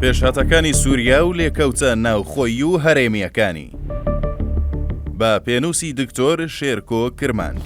پێشهاتەکانی سووریا و لێکەوتە ناوخۆیی و هەرێمییەکانی بە پێنووسی دکتۆر شێرکۆ کرمانج.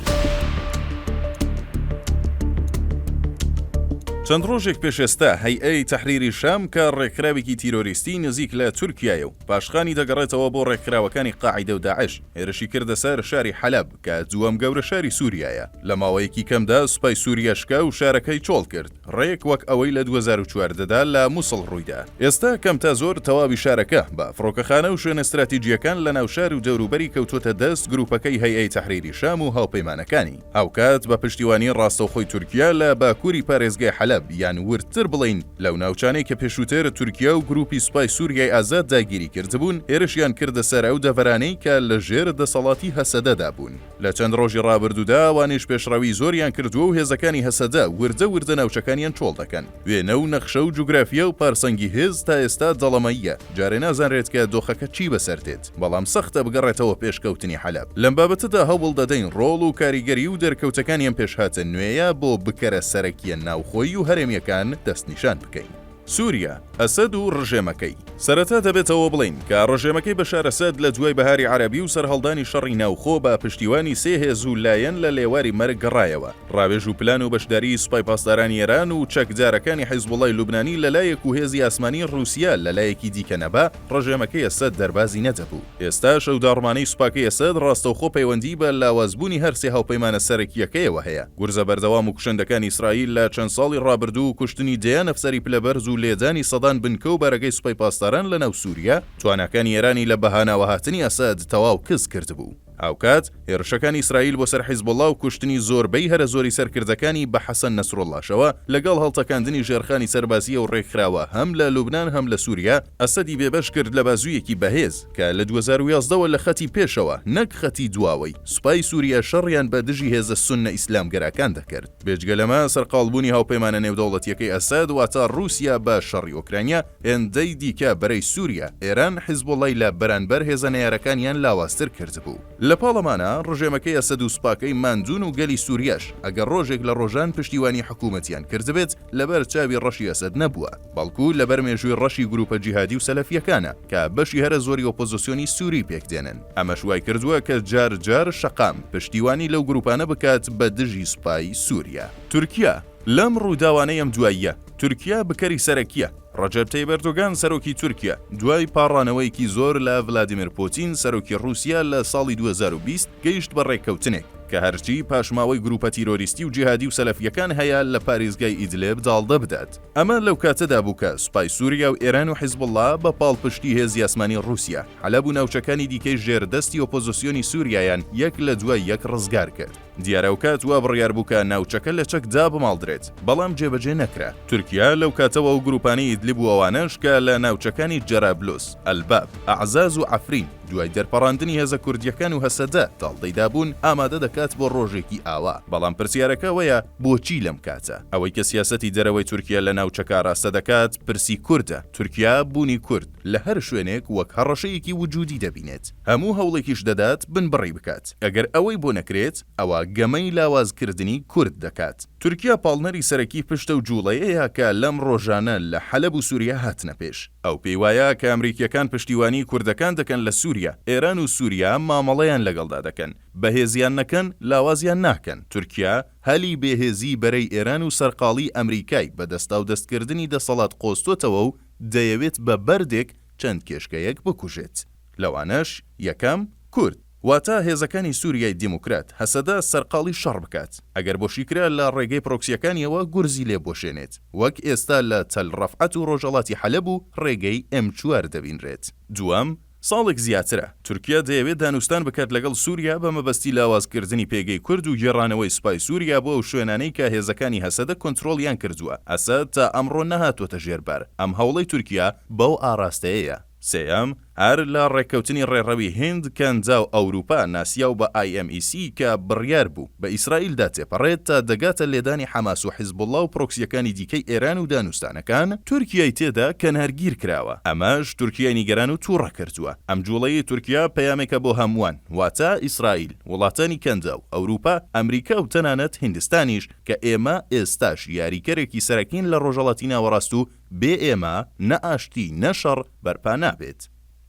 چەند ڕۆژێک پێش ئێستا هەیئەی تەحریری شام کە ڕێکخراوێکی تیرۆریستی نزیک لە تورکیایە و پاشخانی دەگەڕێتەوە بۆ ڕێکخراوەکانی قاعیدە و داعش هێرشی کردە سەر شاری حەلەب کە دووەم گەورە شاری سووریایە. لە ماوەیەکی کەمدا سوپای سووریا شکا و شارەکەی چۆڵ کرد، ڕێک وەک ئەوەی لە 2014 دا لە موسڵ ڕوویدا. ئێستا کەم تا زۆر تەواوی شارەکە بە فڕۆکەخانە و شوێنە ستراتیجییەکان لە ناو شار و دەوروبەری کەوتووەتە دەست گرووپەکەی هەیئەی تەحریری شام و هاوپەیمانەکانی. هاوکات بە پشتیوانی ڕاستەوخۆی تورکیا لە باکووری پارێزگای حەلەب یان وردتر بڵێین لەو ناوچانەی کە پێشووتر تورکیا و گرووپی سوپای سووریای ئازاد داگیری کردبوون هێرشیان کردە سەر ئەو دەڤەرانەی کە لە ژێر دەسەڵاتی هەسەدەدا بوون. لە چەند ڕۆژی ڕابردوودا ئەوانیش پێشڕەوی زۆریان کردووە و هێزەکانی هەسەدە وردە وردە ناوچەکانیان چۆڵ دەکەن. وێنە و نەخشە و جوگرافیا و پارسەنگی هێز تا ئێستا دەڵەمەییە، جارێ نازانرێت کە دۆخەکە چی بەسەر دێت، بەڵام سەختە بگەڕێتەوە پێشکەوتنی حەلەب. لەم بابەتەدا هەوڵ دەدەین ڕۆڵ و کاریگەری و دەرکەوتەکانی ئەم پێشهاتە نوێیە بۆ بکەرە سەرەکییە ناوخۆیی و هەرێمییەکان دەستنیشان بکەین. سووریا، ئەسەد و ڕژێمەکەی. سەرەتا دەبێت ئەوە بڵێین کە ڕژێمەکەی بەشار ئەسەد لە دوای بەهاری عەرەبی و سەرهەڵدانی شەڕی ناوخۆ بە پشتیوانی سێ هێز و لایەن لە لێواری مەرگ گەڕایەوە. ڕاوێژ و پلان و بەشداریی سوپای پاسدارانی ئێران و چەکدارەکانی حیزبوڵای لوبنانی لە لایەک و هێزی ئاسمانی ڕووسیا لە لایەکی دیکە نەبا، ڕژێمەکەی ئەسەد دەربازی نەدەبوو. ئێستاش ئەو داڕمانەی سوپاکەی ئەسەد ڕاستەوخۆ پەیوەندیی بە لاوازبوونی هەرسێ هاوپەیمانە سەرەکییەکەیەوە هەیە. گورزە بەردەوام و کوشندەکانی ئیسرائیل لە چەند ساڵی ڕابردوو و کوشتنی دەیان ئەفسەری پلەبەرز و لێدانی سەدان بنکە و بارەگای سوپای پاسداران لەناو سووریا، تواناکانی ئێرانی لە بەهاناوەهاتنی ئەسەد تەواو کز کردبوو. هاوکات، هێرشەکانی ئیسرائیل بۆ سەر حیزبوڵڵا و کوشتنی زۆربەی هەرە زۆری سەرکردەکانی بە حەسەن نەسروڵڵاشەوە، لەگەڵ هەڵتەکاندنی ژێرخانی سەربازیی ئەو ڕێکخراوە هەم لە لوبنان هەم لە سووریا، ئەسەدی بێبەش کرد لە بازوویەکی بەهێز کە لە 2011 وە لە خەتی پێشەوە نەک خەتی دواوەی سوپای سووریا شەڕیان بە دژی هێزە سوننە ئیسلامگەراکان دەکرد. بێجگە لەمە، سەرقاڵبوونی هاوپەیمانە نێودەوڵەتییەکەی ئەسەد واتە ڕووسیا بە شەڕی ئۆکرانیا، هێندەی دیکە بەرەی سووریا، ئێران، حیزبوڵڵای لە بەرانبەر هێزە نەیارەکانیان لاوازتر کردبوو. لە پاڵ ئەمانە، ڕژێمەکەی ئەسەد و سوپاکەی ماندوون و گەلی سووریاش ئەگەر ڕۆژێک لە ڕۆژان پشتیوانی حکوومەتیان کردبێت، لەبەر چاوی ڕەشی ئەسەد نەبووە، بەڵکو لەبەر مێژووی ڕەشی گرووپە جیهادی و سەلەفییەکانە کە بەشی هەرە زۆری ئۆپۆزسیۆنی سووری پێکدێنن. ئەمەش وایکردووە کە جار جار شەقام پشتیوانی لەو گرووپانە بکات بە دژی سوپای سووریا. تورکیا، لەم ڕووداوانەی ئەم دواییە، تورکیا بکەری سەرەکییە. ڕەجەب تەیب ئەردۆگان سەرۆکی تورکیا، دوای پاڕانەوەیەکی زۆر لە ڤلادیمێر پوتین سەرۆکی ڕووسیا لە ساڵی 2020 گەیشت بە ڕێککەوتنێک کە هەرچی پاشماوەی گرووپە تیرۆریستی و جیهادی و سەلەفییەکان هەیە لە پاریزگای ئیدلب داڵدە بدات. ئەمە لەو کاتەدا بوو کە سوپای سووریا و ئێران و حیزبوڵڵا بە پاڵپشتی هێزی ئاسمانی ڕووسیا، حەلەب و ناوچەکانی دیکەی ژێر دەستی ئۆپۆزسیۆنی سووریایان یەک لە دوای یەک ڕزگار کرد. دیارە ئەوکات وا بڕیار بوو کە ناوچەکە لە چەک دابماڵدرێت، بەڵام جێبەجێ نەکرا. تورکیا لەو کاتەوە ئەو گرووپانەی ئیدلیب و ئەوانەش کە لە ناوچەکانی جەرابلوس، ئەلباب، ئەعزاز و عەفرین دوای دەرپەڕاندنی هێزە کوردییەکان و هەسەدە داڵدەی دابوون، ئامادە دەکات بۆ ڕۆژێکی ئاوا. بەڵام پرسیارەکە ئەوەیە بۆچی لەم کاتە؟ ئەوەی کە سیاسەتی دەرەوەی تورکیا لە ناوچەکە ئاراستە دەکات پرسی کوردە. تورکیا بوونی کورد لە هەر شوێنێک وەک هەڕەشەیەکی وجودی دەبینێت. هەموو هەوڵێکیش دەدات بنبڕی بکات. ئەگەر ئەوەی بۆ نەکرێت، ئەوا گەمەی لاوازکردنی کورد دەکات. تورکیا پاڵنەری سەرەکی پشت ئەو جوڵەیەیە کە لەم ڕۆژانە لە حەلەب و سوریا هاتنە پێش. ئەو پێی وایە کە ئەمریکییەکان پشتیوانیی کوردەکان دەکەن لە سوریا، ئێران و سوریا مامەڵەیان لەگەڵدا دەکەن، بەهێزیان نەکەن لاوازیان ناکەن. تورکیا هەلی بێهێزیی بەرەی ئێران و سەرقاڵیی ئەمریکای بە دەستاودەستکردنی دەسەڵات قۆستۆتەوە و دەیەوێت بە بەردێک چەند کێشکەیەک بکوژێت. لەوانەش، یەکەم، کورد. واتە هێزەکانی سوریای دیموکرات، هەسەدە، سەرقاڵی شەڕ بکات، ئەگەر بۆشی کرا لە ڕێگەی پرۆکسییەکانیەوە گورزی لێ بوەشێنێت، وەک ئێستا لە تەل ڕەفعەت و ڕۆژهەڵاتی حەلەب و ڕێگەی ئێم چوار دەبینرێت. دووەم، ساڵێک زیاترە، تورکیا دەیەوێت دانوستان بکات لەگەڵ سوریا بە مەبەستی لاوازکردنی پێگەی کورد و گێڕانەوەی سوپای سوریا بۆ ئەو شوێنانەی کە هێزەکانی هەسەدە کۆنترۆڵیان کردووە، ئەسەد تا ئەمڕۆ نەهاتووەتە ژێر بار، ئەم هەوڵەی تورکیا بەو ئاڕاستەیەیە. سێیەم، هەر لە ڕێککەوتنی ڕێڕەوی هیند، کەنداو، ئەوروپا، ناسیاو بە IMEC کە بڕیار بوو بە ئیسرائیلدا تێپەڕێت تا دەگاتە لێدانی حەماس و حیزبوڵڵا و پرۆکسییەکانی دیکەی ئێران و دانوستانەکان، تورکیای تێدا کەنارگیر کراوە، ئەمەش تورکیای نیگەران و تووڕە کردووە. ئەم جووڵەیەی تورکیا پەیامێکە بۆ هەمووان، واتە ئیسرائیل، وڵاتانی کەنداو، ئەوروپا، ئەمریکا و تەنانەت هیندستانیش کە ئێمە ئێستاش یاریکەرێکی سەرەکین لە ڕۆژهەڵاتی ناوەڕاست و. بێ ئێمە نە ئاشتی نە شەڕ بەرپا نابێت.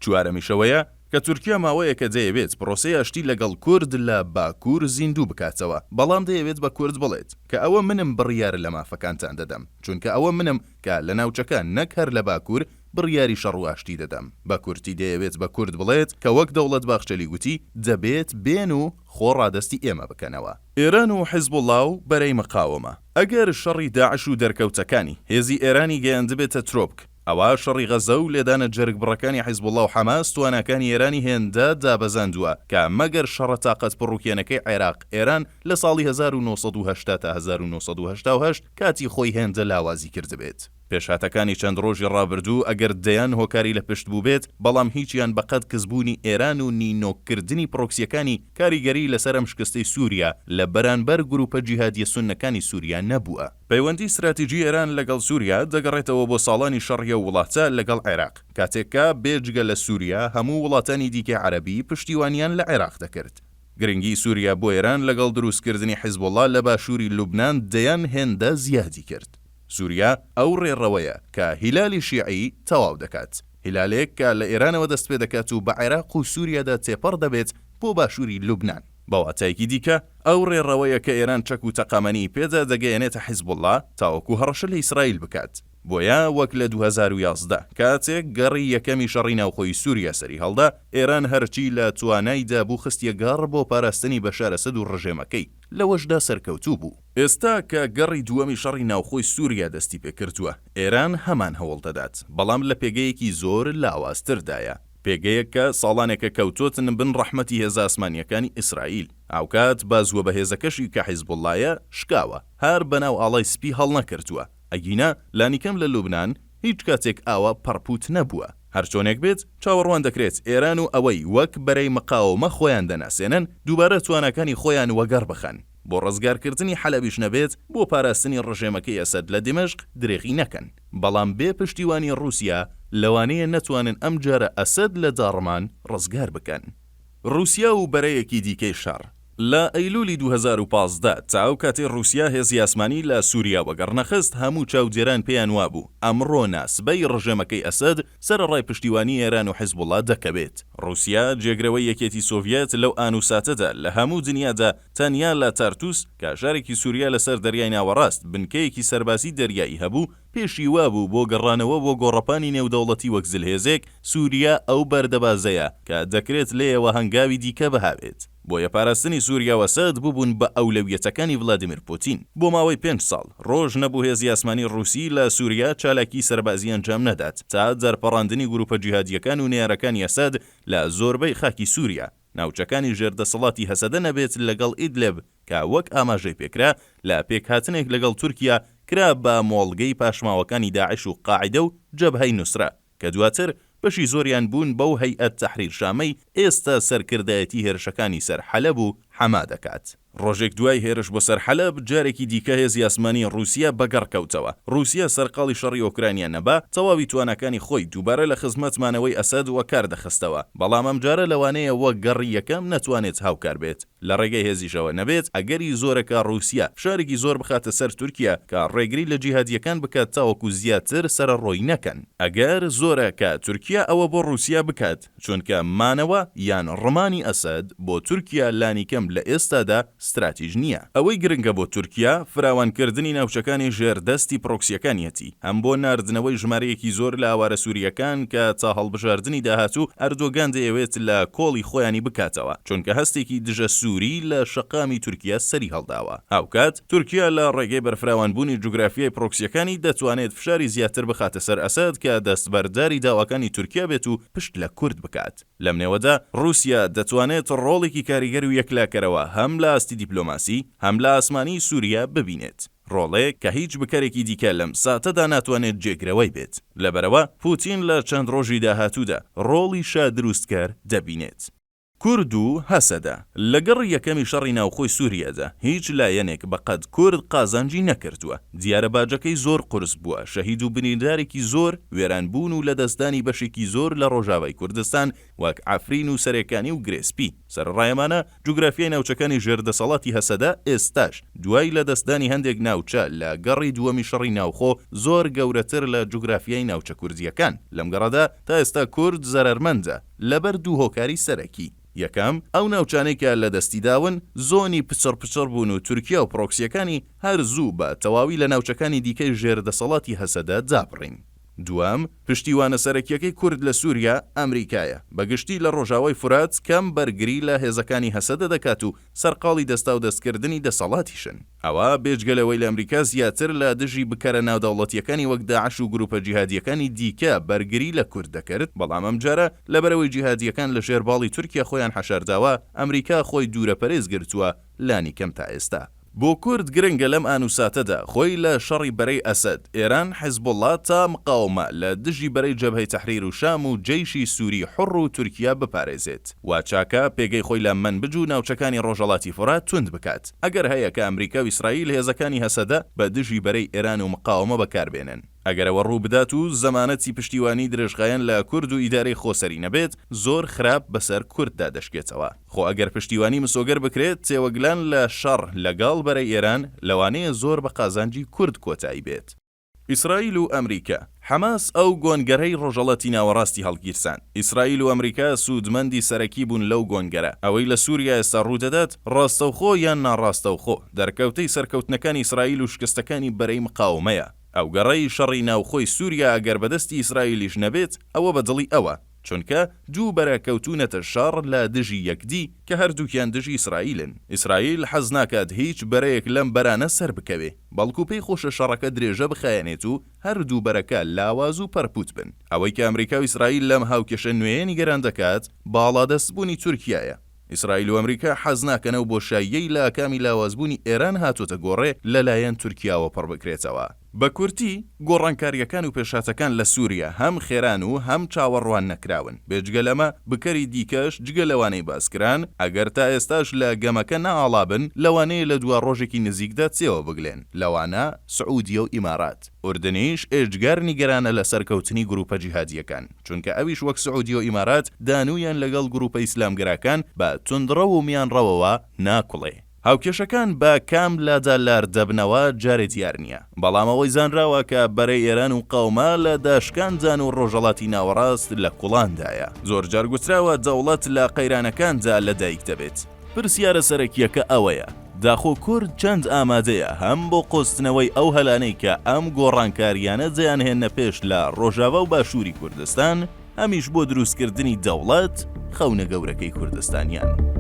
چوارەمیش ئەوەیە کە تورکیا ماوەیەکە دەیەوێت پرۆسەی ئاشتی لەگەڵ کورد لە باکوور زیندوو بکاتەوە، بەڵام دەیەوێت بە کورد بڵێت کە ئەوە منم بڕیار لە مافەکانتان دەدەم، چونکە ئەوە منم کە لە ناوچەکە نەک هەر لە باکوور بڕیاری شەڕ و ئاشتی دەدەم. بە کورتی دەیەوێت بە کورد بڵێت کە وەک دەوڵەت باخچەلی گوتی دەبێت بێن و خۆ ڕادەستی ئێمە بکەنەوە. ئێران و حزبوڵا و بەرەی مقاوەمە. ئەگەر شەڕی داعش و دەرکەوتەکانی، هێزی ئێرانی گەیاندبێتە ترۆپک، ئەوا شەڕی غەزە و لێدانە جەرگبڕەکانی حیزبوڵا و حەماس تواناکانی ئێرانی هێندە دابەزاندووە کە مەگەر شەڕە تاقەت پڕوکێنەکەی عێراق ئێران لە ساڵی 1980 تا 1988 کاتی خۆی هێندە لاوازی کردبێت. پێشهاتەکانی چەند ڕۆژی ڕابردوو ئەگەر دەیان هۆکاری لە پشت بووبێت، بەڵام هیچیان بەقەد کزبوونی ئێران و نینۆککردنی پرۆکسییەکانی کاریگەریی لەسەر ئەم شکستەی سووریا لە بەرانبەر گرووپە جیهادییە سوننەکانی سووریا نەبووە. پەیوەندی ستراتیجی ئێران لەگەڵ سووریا دەگەڕێتەوە بۆ ساڵانی شەڕی ئەو وڵاتە لەگەڵ عێراق، کاتێک کە بێجگە لە سووریا هەموو وڵاتانی دیکەی عەرەبی پشتیوانیان لە عێراق دەکرد. گرنگی سووریا بۆ ئێران لەگەڵ دروستکردنی حیزبوڵڵا لە باشووری لوبنان دەیان هێندە زیادی کرد. سووریا ئەو ڕێڕەوەیە کە هیلالی شیعی تەواو دەکات، هیلالێک کە لە ئێرانەوە دەستپێدەکات و بە عێراق و سووریادا تێپەڕ دەبێت بۆ باشووری لوبنان. بە واتایەکی دیکە، ئەو ڕێڕەوەیە کە ئێران چەک و تەقەمەنیی پێدا دەگەیەنێتە حیزبوڵڵا تاوەکو هەڕەشە لە ئیسرائیل بکات. بۆیە وەک لە 2011 کاتێک گەڕی یەکەمی شەڕی ناوخۆی سووریا سەریهەڵدا، ئێران هەرچی لە توانایدا بوو خستیە گەڕ بۆ پاراستنی بەشار ئەسەد و ڕژێمەکەی، لەوەشدا سەرکەوتوو بوو. ئێستا کە گەڕی دووەمی شەڕی ناوخۆی سووریا دەستیپێکردووە، ئێران هەمان هەوڵ دەدات، بەڵام لە پێگەیەکی زۆر لاوازتردایە. پێگەیەک کە ساڵانێکە کەوتۆتن بن ڕەحمەتی هێزە ئاسمانییەکانی ئیسرائیل. هاوکات بازووە بەهێزەکەشی کە حیزبوڵڵایە شکاوە، هەر بەناو ئاڵای سپی هەڵنەکردووە، ئەگینا لانیکەم لە لوبنان هیچ کاتێک ئاوا پەڕپووت نەبووە. هەرچۆنێک بێت، چاوەڕوان دەکرێت ئێران و ئەوەی وەک بەرەی مقاوەمە خۆیان دەناسێنن، دووبارە تواناکانی خۆیان وەگەڕ بخەن. بۆ ڕزگارکردنی حەلەبیش نەبێت، بۆ پاراستنی ڕژێمەکەی ئەسەد لە دیمەشق درێغی نەکەن. بەڵام بێ پشتیوانی ڕووسیا لەوانەیە نەتوانن ئەمجارە ئەسەد لە داڕمان ڕزگار بکەن. ڕووسیا و بەرەیەکی دیکەی شەڕ. لە ئەیلولی 2015 تا ئەو کاتەی ڕووسیا هێزی ئاسمانی لە سووریا وەگەڕنەخست، هەموو چاودێران پێیان وابوو ئەمڕۆ نا سبەی ڕژێمەکەی ئەسەد سەرەڕای پشتیوانی ئێران و حیزبوڵا دەکەوێت. ڕووسیا جێگرەوەی یەکێتی سۆڤیەت لەو ئان و ساتەدا لە هەموو دنیادا تەنیا لە تارتوس کە شارێکی سووریا لەسەر دەریای ناوەڕاست بنکەیەکی سەربازی دەریایی هەبوو پێشی وابوو بۆ گەڕانەوە بۆ گۆڕەپانی نێودەوڵەتی وەک زلهێزێک، سووریا ئەو بەردەبازەیە کە دەکرێت لێیەوە هەنگاوی دیکە بهاوێت. بۆیە پاراستنی سووریا و ئەسەد ببوون بە ئەولەویەتەکانی ڤلادیمیر پوتین. بۆ ماوەی پێنج ساڵ، ڕۆژ نەبوو هێزی ئاسمانی ڕووسی لە سووریا چالاکیی سەربازی ئەنجام نەدات تا دەرپەڕاندنی گرووپە جیهادییەکان و نەیارەکانی ئەسەد لە زۆربەی خاکی سووریا، ناوچەکانی ژێر دەسەڵاتی هەسەدە نەبێت لەگەڵ ئیدلب کە وەک ئاماژەی پێکرا لە پێکهاتنێک لەگەڵ تورکیا کرا بە مۆڵگەی پاشماوەکانی داعش و قاعیدە و جەبهەی نوسرە کە دواتر بەشی زۆریان بوون بەو هەیئەت تەحریر شامەی ئێستا سەرکردایەتی هێرشەکانی سەر حەلەب و حەما دەکات. ڕۆژێک دوای هێرش بۆ سەر حەلەب، جارێکی دیکە هێزی ئاسمانی ڕووسیا بەگەڕ کەوتەوە. ڕووسیا سەرقاڵی شەڕی ئۆکرانیا نەبا، تەواوی تواناکانی خۆی دووبارە لە خزمەت مانەوەی ئەسەد وەکار دەخستەوە. بەڵام ئەمجارە لەوانەیە وەک گەڕی یەکەم نەتوانێت هاوکار بێت. لە ڕێگەی هێزیشەوە نەبێت، ئەگەری زۆرە کە ڕووسیا فشارێکی زۆر بخاتە سەر تورکیا کە ڕێگری لە جیهادییەکان بکات تاوەکو زیاتر سەرەڕۆی نەکەن. ئەگەر زۆرە کە تورکیا ئەوە بۆ ڕووسیا بکات. چونکە مانەوە یان ڕمانی ئەسەد بۆ تورکیا لانیکەم لە ئێستادا ستراتیژ نییە. ئەوەی گرنگە بۆ تورکیا فراوانکردنی ناوچەکانی ژێر دەستی پرۆکسییەکانیەتی، هەم بۆ ناردنەوەی ژمارەیەکی زۆر لە ئاوارە سورییەکان کە تا هەڵبژاردنی داهاتوو ئەردۆگان دەیەوێت لە کۆڵی خۆیانی بکاتەوە، چونکە هەستێکی دژە سوری لە شەقامی تورکیا سەری هەڵداوە. هاوکات تورکیا لە ڕێگەی بەرفراوانبوونی جوگرافیای پرۆکسییەکانی دەتوانێت فشاری زیاتر بخاتە سەر ئەسەد کە دەستبەرداری داواکانی تورکیا بێت و پشت لە کورد بکات. لەم نێوەدا ڕووسیا دەتوانێت ڕۆڵێکی کاریگەر و یەکلاکەرەوە هەم لە ئاستی دیپلۆماسی، هەم لە ئاسمانی سووریا ببینێت. ڕۆڵێک کە هیچ بکەرێکی دیکە لەم ساتەدا ناتوانێت جێگرەوەی بێت. لەبەرئەوە پوتین لە چەند ڕۆژی داهاتوودا ڕۆڵی شا دروستکەر دەبینێت. کورد و هەسەدە لە گەڕی یەکەمی شەڕی ناوخۆی سوریادا هیچ لایەنێک بە قەد کورد قازانجی نەکردووە. دیارە باجەکەی زۆر قورس بووە، شەهید و بریندارێکی زۆر، وێرانبوون و لەدەستدانی بەشێکی زۆر لە ڕۆژاوای کوردستان وەک عەفرین و سەرێکانی و گرێسپی. سەرەڕای ئەمانە، جوگرافیای ناوچەکانی ژێر دەسەڵاتی هەسەدە ئێستاش دوای لەدەستدانی هەندێک ناوچە لە گەڕی دووەمی شەڕی ناوخۆ زۆر گەورەتر لە جوگرافیای ناوچە کوردییەکان. لەم گەڕەدا تا ئێستا کورد زەرەرمەندە لەبەر دوو هۆکاری سەرەکی. یەکەم، ئەو ناوچانەی کە لەدەستی داون زۆنی پچڕ پچڕ بوون و تورکیا و پرۆکسییەکانی هەر زوو بە تەواوی لە ناوچەکانی دیکەی ژێر دەسەڵاتی هەسەدە دابڕین. دووەم، پشتیوانە سەرەکییەکەی کورد لە سووریا، ئەمریکایە. بە گشتی لە ڕۆژاوای فورات کەم بەرگری لە هێزەکانی هەسەدە دەکات و سەرقاڵی دەستاودەستکردنی دەسەڵاتیشن. ئەوە بێجگە لەوەی لە ئەمریکا زیاتر لە دژی بکەرە ناودەوڵەتییەکانی وەک داعش و گرووپە جیهادییەکانی دیکە بەرگری لە کورد دەکرد، بەڵام ئەمجارە لەبەرئەوەی جیهادییەکان لە ژێر باڵی تورکیا خۆیان حەشارداوە، ئەمریکا خۆی دوورەپەرێز گرتووە لانیکەم تا ئێستا. بۆ کورد گرنگە لەم ئان و ساتەدا خۆی لە شەڕی بەرەی ئەسەد، ئێران، حزبوڵا تا مقاومە لە دژی بەرەی جەبهەی تەحریر و شام و جەیشی سوری حوڕ و تورکیا بپارێزێت. وا چاکە پێگەی خۆی لە مەنبج و ناوچەکانی ڕۆژهەڵاتی فورات توند بکات. ئەگەر هەیە کە ئەمریکا و ئیسرائیل هێزەکانی هەسەدە بە دژی بەرەی ئێران و مقاومە بەکار بێنن. ئەگەر ئەوە ڕوو بدات و زەمانەتی پشتیوانی درێژخایەن لە کورد و ئیدارەی خۆسەری نەبێت، زۆر خراپ بەسەر کورددا دەشکێتەوە. خۆ ئەگەر پشتیوانی مسۆگەر بکرێت، تێوەگلان لە شەڕ لەگەڵ بەرەی ئێران لەوانەیە زۆر بە قازانجی کورد کۆتایی بێت. ئیسرائیل و ئەمریکا، حەماس ئەو گۆنگەرەی ڕۆژەڵاتی ناوەڕاستی هەڵگیرساند. ئیسرائیل و ئەمریکا سوودمەندی سەرەکی بوون لەو گۆنگەرە. ئەوەی لە سووریا ئێستا ڕوودەدات، ڕاستەوخۆ یان ناڕاستەوخۆ، دەرکەوتەی سەرکەوتنەکانی ئیسرائیل و شکستەکانی بەرەی مقاومەیە. ئەو گەڕەی شەڕی ناوخۆی سووریا ئەگەر بەدەستی ئیسرائیلیش نەبێت، ئەوە بە دڵی ئەوە. چونکە دوو بەرە کەوتوونەتە شەڕ لە دژی یەکدی کە هەردووکیان دژی ئیسرائیلن. ئیسرائیل حەز ناکات هیچ بەرەیەک لەم بەرانە سەربکەوێ، بەڵکو پێی خۆشە شەڕەکە درێژە بخایەنێت و هەردوو بەرەکە لاواز و پەرپوت بن. ئەوەی کە ئەمریکا و ئیسرائیل لەم هاوکێشە نوێیە نیگەران دەکات، باڵادەستبوونی تورکیایە. ئیسرائیل و ئەمریکا حەز ناکەن ئەو بۆشاییەی لە ئاکامی لاوازبوونی ئێران هاتۆتە گۆڕێ لەلایەن تورکیاوە پڕبکرێتەوە. بە کورتی، گۆڕانکارییەکان و پێشهاتەکان لە سووریا هەم خێران و هەم چاوەڕوان نەکراون. بێجگە لەمە، بکەری دیکەش جگە لەوانەی باسکران، ئەگەر تا ئێستاش لە گەمەکە نەئاڵابن، لەوانەیە لە دواڕۆژێکی نزیکدا تێوە بگلێن، لەوانە سعودیە و ئیمارات. ئوردنیش ئێجگار نیگەرانە لە سەرکەوتنی گروپە جیهادییەکان، چونکە ئەویش وەک سعودیە و ئیمارات دانوویان لەگەڵ گروپە ئیسلامگەراکان بە توندڕەو و میانڕەوەوە ناکوڵێ. هاوکێشەکان بە کام لادا لار دەبنەوە جارێ دیار نییە، بەڵام ئەوەی زانراوە کە بەرەی ئێران و قەومە لە داشکاندان و ڕۆژهەڵاتی ناوەڕاست لە کوڵاندایە. زۆرجار گوتراوە دەوڵەت لە قەیرانەکاندا لە دایک دەبێت. پرسیارە سەرەکییەکە ئەوەیە داخۆ کورد چەند ئامادەیە هەم بۆ قۆستنەوەی ئەو هەلانەی کە ئەم گۆڕانکارییانە دەیانهێننە پێش لە ڕۆژاڤا و باشووری کوردستان، هەمیش بۆ دروستکردنی دەوڵەت، خەونە گەورەکەی کوردستانیان.